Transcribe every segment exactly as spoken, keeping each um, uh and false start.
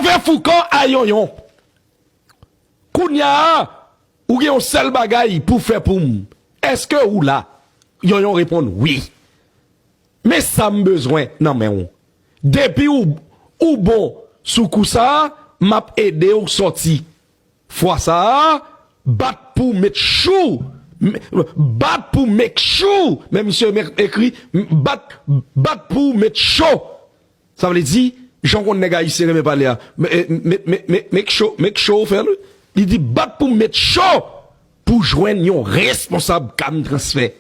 Èvè Foukan a Yonyon. Kounye a, ou gen yon sèl bagay pou fè pou m. Èske ou la? Yonyon reponn wi. Men sa m bezwen nan men w. Depi ou, ou bon sou kou sa a, m ap ede w sòti. Fwa sa a, bat pou make sure. Bat pou make sure. Men misye ekri, bat, bat pou make sure. Sa vle di, jan w konn nèg ayisyen renmen pale a, make sure, make sure w fè l. Li di bat pou make sure pou jwenn yon responsab kam transfè.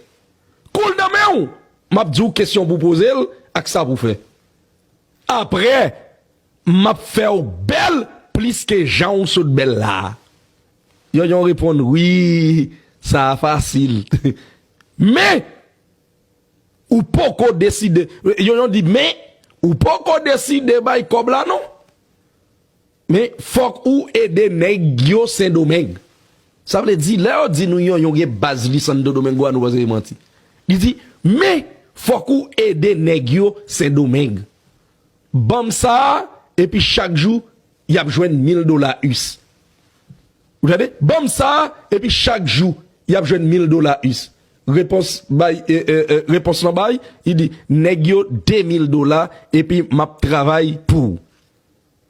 Kou l nan men w, m ap di w kesyon pou poze l ak sa pou fè. Apre, m ap fè w bèl plis ke jan w sot bèl la a. Yonyon reponn wi, sa a fasil. Men, ou poko deside. Yonyon di, men, ou poko deside bay kòb la non. Men, fòk ou ede nèg yo Sendomeng. Sa vle di, lè yo di nou Yonyon gen baz li Santo Domingo a, nou panse se manti. Li di, men, fòk ou ede nèg yo Sendomeng. Ban m sa a, epi chak jou, y ap jwenn mil dola us. Ou tande? Ban m sa a, epi chak jou, y ap jwenn mil dola us. Repons bay, e, e, e, repons lan bay, li di, nèg yo de mil dola, epi m ap travay pou ou.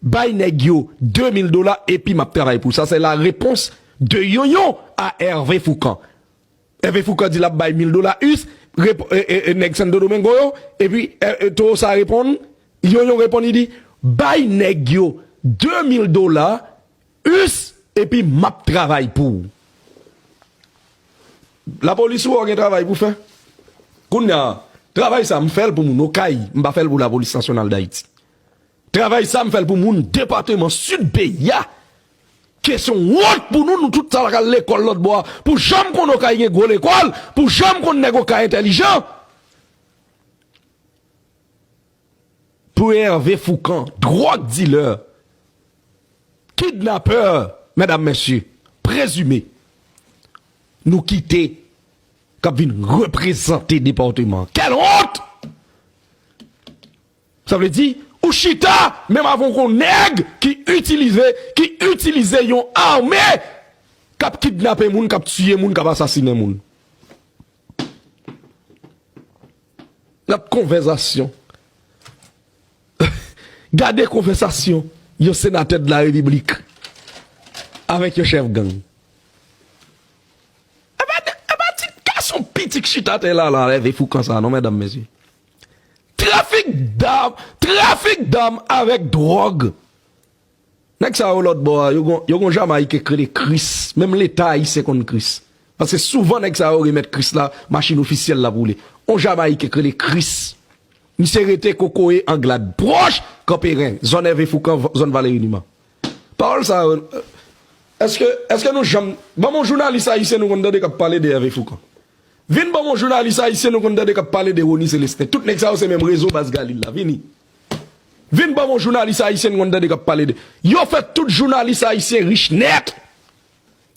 Bay nèg yo de mil dola, epi m ap travay pou ou. Sa se la réponse de Yonyon a Hervé Foucan. Hervé Foucan di l ap bay mil dola us, rep-, e, e, e, nèg Santo Domingo yo, epi, e, e, towo sa reponn, Yonyon reponn, li di, bay nèg yo de mil dola us, epi m ap travay pou ou. Lapolis ou wè w gen travay pou fè. Kounye a, travay sa m fè l pou moun Okay, m pa fè l pou Lapolis Nasyonal Dayiti. Travay sa m fè l pou moun depatman Sid peyi a. Ke se yon wont pou nou, nou tout sa k al lekòl lòt bò a. Pou janm konn Okay gen gwo lekòl, pou janm konn nèg Okay entèlijan. Pou Hervé Foucan, drug dealer, kidnapè, medam, mesye, prezime, nou kite k ap vin reprezante depatman. Quelle honte! Sa vle di, ou chita menm avèk yon nèg ki itilize, ki itilize yon ame k ap kidnape moun, k ap tiye moun, k ap asasinen moun. N ap konvèsasyon. Gade konvèsasyon yon senatè de la repiblik avèk yon chèf gang. E pa, e pa ti gason piti k chita atè la, la, Hervé Foucan sa, non, medam, mesye. Trafik dam, trafik dam avèk dwòg. Nèg sa yo lòt bò a, yo gon, yo gon Jamayiken k rele Chris. Menm Leta ayisyen konn Chris. Paske souvan nèg sa yo remèt Chris la, machin ofisyèl la pou li. On Jamayiken k rele Chris. Misye rete Kokoye Anglad, pwòch Kanperen, zòn Hervé Foucan, zòn Valéry Numa. Pawòl sa yo, èske, èske nou janm, ban m yon jounalis ayisyen nou konn tande k ap pale de Hervé Foucan? Vin ban m yon jounalis ayisyen nou konn tande k ap pale de Rony Célestin. Tout nèg sa yo se menm rezo Baz Galil la. Vini. Vin ban m yon jounalis ayisyen nou konn tande k ap pale de. Yo fè tout jounalis ayisyen rich nèt.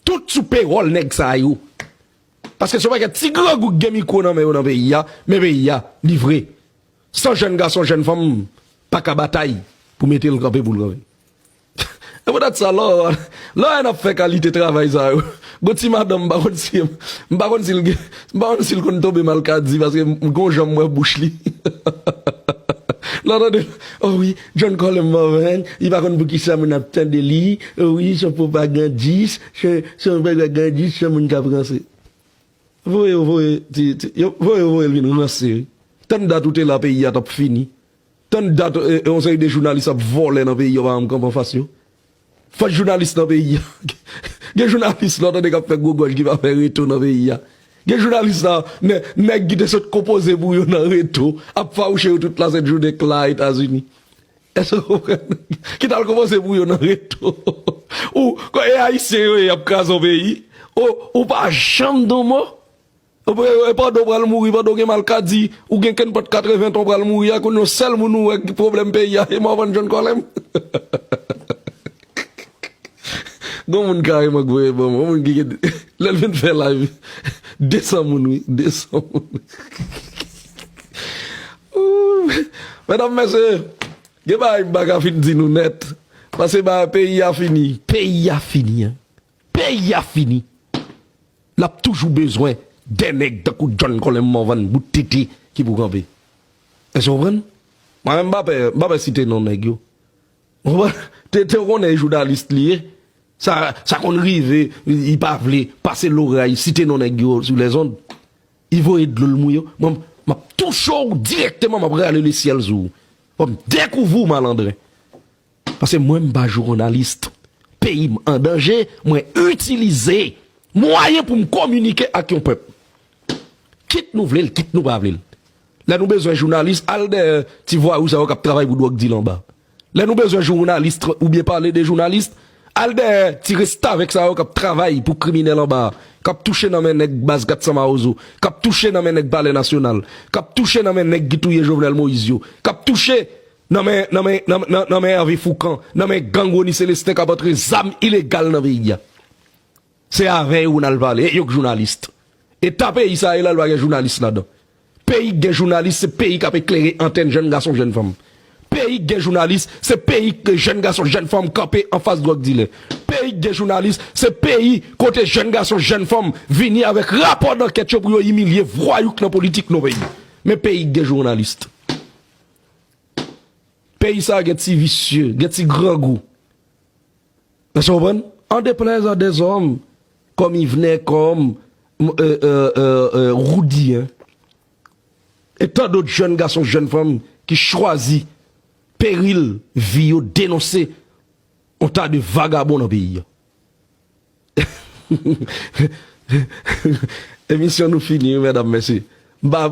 Tout sou pewòl nèg sa yo. Paske se yon pakèt ti grangou k gen mikwo nan men yo nan peyi a, men peyi a, li vre. San jèn gason, jèn fanm pa ka batay pou mete l kanpe pou l kanpe. E poutèt sa, lò, lò n ap fè kalite travay sa yo. Gon ti madanm, m pa konn si, m pa konn si l gen, m pa konn si l konn tonbe malkadi, paske m gon jan m wè bouch li. Lò tande, oh wi, John Colem Morvan, li pa konn poukisa moun ap tande li, oh wi, se yon pwopagandis, se, se yon pwopagandis, se moun k ap ranse. Voye yo voye, ti, ti, yo voye yo voye l vin ranse, wi. Tann dat ou te la peyi a t ap fini. Tann dat, e, e, yon seri de jounalis ap vòlè nan peyi a, yo pa janm kanpe anfas yo. Fòs jounalis nan peyi a. Gen jounalis lò tande k ap fè gwo gòj ki pa fè reto nan peyi a. Gen jounalis la, nè-, nèg ki te sot konpoze pou yo nan reto, ap fawouche yo tout lasent jounen k la Etazini. Èske w konprann? Ki t al konpoze pou yo nan reto. Ou, e ayisyen yo ye, y ap kraze yon peyi. Ou, ou pa janm di yon mo. Ou pa, e pandan w pral mouri, pandan w gen malkadi, ou gen kenpòt katreven tan w pral mouri a, konn yon sèl moun ou wè ki pwoblèm peyi a, e Morvan John Colem. Gon moun kareman k voye ban m, yon moun ki gen, lè l vin fè live, de san moun, wi, de san moun. Ooh, medam, mesye, gen bagay m pa ka fin di nou nèt. Paske ba peyi a fini. Peyi a fini, en. Peyi a fini. L ap toujou bezwen de nèg tankou John Colem Morvan, bout tete ki pou kanpe. Èske w konprann? Mwen menm, m pa pè, m pa pè site non nèg yo. Ou konprann? Tete, ou konnen jounalis li ye. Sa, sa konn rive, li pa vle pase loray, site non nèg yo sou lèzond. Li voye dlo l mouye w. Mwen, m ap touche w dirèkteman, m ap rale lesyèl sou ou. Fò m dekouvri w, malandren. Paske mwen, m pa jounalis. Peyi m an danje, mwen itilize mwayen pou m kominike ak yon pèp. Kit nou vle l, kit nou pa vle l. Lè nou bezwen jounalis, al dèyè ti vwayou sa yo k ap travay pou dwòg dil anba. Lè nou bezwen jounalis tr- oubyen pale de jounalis, al dèyè ti restavèk sa yo k ap travay pou kriminèl anba a, k ap touche nan men nèg baz Kat San Mawozo, k ap touche nan men nèg Palè Nasyonal, k ap touche nan men nèg ki touye Jovenel Moïse yo, k ap touche nan men, nan men, nan, nan, nan men Hervé Fourcand, nan men gang Rony Célestin k ap antre zam ilegal nan peyi a. Se avè yo n al pale, e yo k jounalis. Eta peyi sa a ye la, l pa gen jounalis ladan. Peyi k gen jounalis, se peyi k ap eklere antèn jèn gason, jèn fanm. Peyi k gen jounalis, se peyi k jèn gason, jèn fanm kanpe anfas dwòg dilè. Peyi k gen jounalis, se peyi kote jèn gason, jèn fanm vini avèk rapò dankèt yo pou yo imilye vwayou k nan politik nan peyi. Men peyi k gen jounalis. Peyi sa a gen ti visye, gen ti grangou. Èske w konprann? En déplaise à des hommes comme Yvenet, comme, euh, euh, euh, euh, Roudy, hein, et tant d'autres jeunes garçons, jeunes femmes qui choisissent péril vi yo, denonse yon ta de vagabon nan peyi a. Emisyon nou fini, wi, medam, mesye. M pa,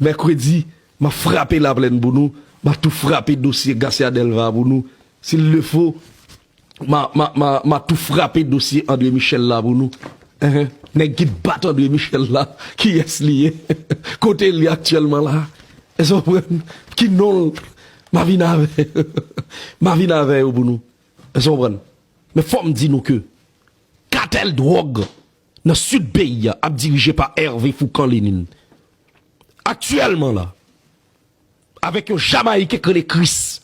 mèkredi, m a frape Laplèn pou nou. M a tou frape dosye Garcia Delva pou nou. S'il le faut, m a, m a, m a, m a tou frape dosye André Michel la pou nou. Enhen. Nèg ki t bat André Michel la, kiyès li ye? Kote l ye aktyèlman la? Èske w konprann? Ki non l? M a vin avè, m a vin avè yo pou nou. Èske w konprann? Men fò m di nou ke katèl dwòg nan sid peyi a ap dirije pa Hervé Fourcand Lénine. Aktyèlman la, avèk yon Jamayiken k rele Chris.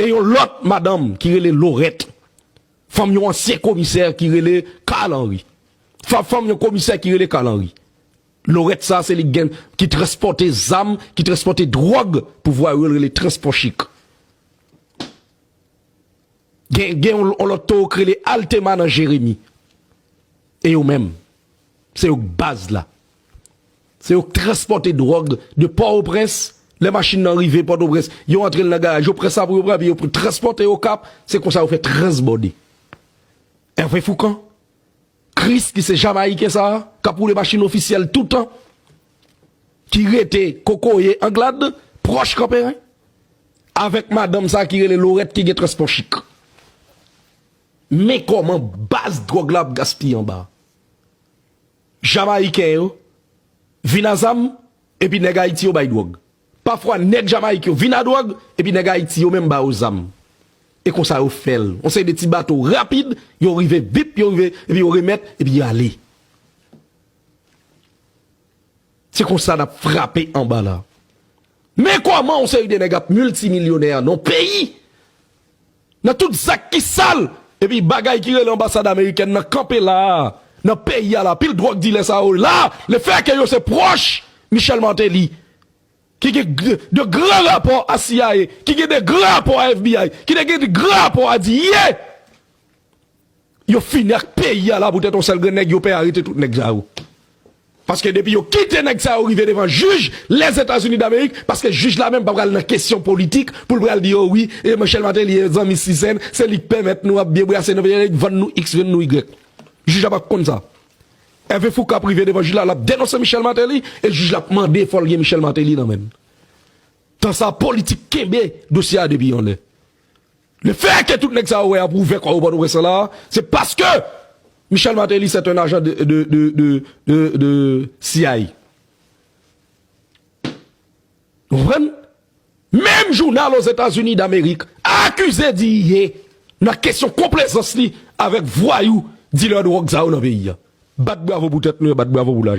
E yon lòt madanm ki rele Lorette. Fanm yon ansyen komisè ki rele Carl Henry. Fa-, fanm yon komisè ki rele Carl Henry. Lorette sa, se li ki gen, ki transpòte zam, ki transpòte dwòg pou vwayou yo rele Transpò Chik. Gen, gen yon, yon lòt towo k rele Altema nan Jeremi. E yo menm, se yo k baz la. Se yo k transpòte dwòg de Pòtoprens. Lè machin nan rive Pòtoprens, yo antre l nan garaj, yo pran sa pou yo pran, epi yo transpòte Okap. Se konsa yo fè transbòde. Hervé Fourcand, Chris, ki se Jamayiken sa a, k ap woule machin ofisyèl toutan, ki rete kokoye Anglad, pwòch Kanperen, avèk madanm sa a ki rele Lorette ki gen Transpò Chik. Men kòman baz dwòg la ap gaspiye anba. Jamayiken yo vin a zam, epi nèg Ayiti yo bay dwòg. Pafwa, nèg Jamayik yo vin a dwòg, epi nèg Ayiti yo menm ba yo zam. E konsa yo fè l. Yon seri de ti bato rapid, yo rive vip, yo rive, epi yo remèt, epi yo ale. Se konsa n ap frape anba la. Men kòman yon seri de nèg ap miltimilyonè nan yon peyi, nan tout zak ki sal, epi bagay ki rele anbasad amerikèn nan kanpe la a, nan peyi a la, pil dwòg dilè sa yo la, lefètke yo se pwòch Michel Martelly, ki gen g-, de gran rapò a C I A, ki gen de gran rapò a F B I, ki te gen de gran rapò a D E A. Yo fini ak peyi a la poutèt yon sèl grenn nèg, yo pè arete tout nèg sa yo. Paske depi yo kite nèg sa yo rive devan jij Lèzetazini Damerik, paske jij la menm pa pral nan kesyon politik pou l pral di yo wi, e Michel Martelly e zanmi Sisèn, se li k pèmèt nou ap byen brase nan peyi a, vann nou X, vann nou Y. Jij la pa konn sa. Hervé Fourcand ap rive devan jij la, l ap denonse Michel Martelly, e jij la ap mande fò l gen Michel Martelly nan men l. Tan sa a, politik kenbe dosye a depi anlè. Lefètke tout nèg sa yo wè ap ouvè kò yo Pòtoprens la, se paske Michel Martelly c'est un agent de, de, de, de, de, de C I A. Ou konprann? Menm jounal Ozetazini Damerik akize D E A nan kesyon konplezans li avèk vwayou dilè dwòg sa yo nan peyi a. Bat bravo pou tèt nou, e bat bravo pou laj.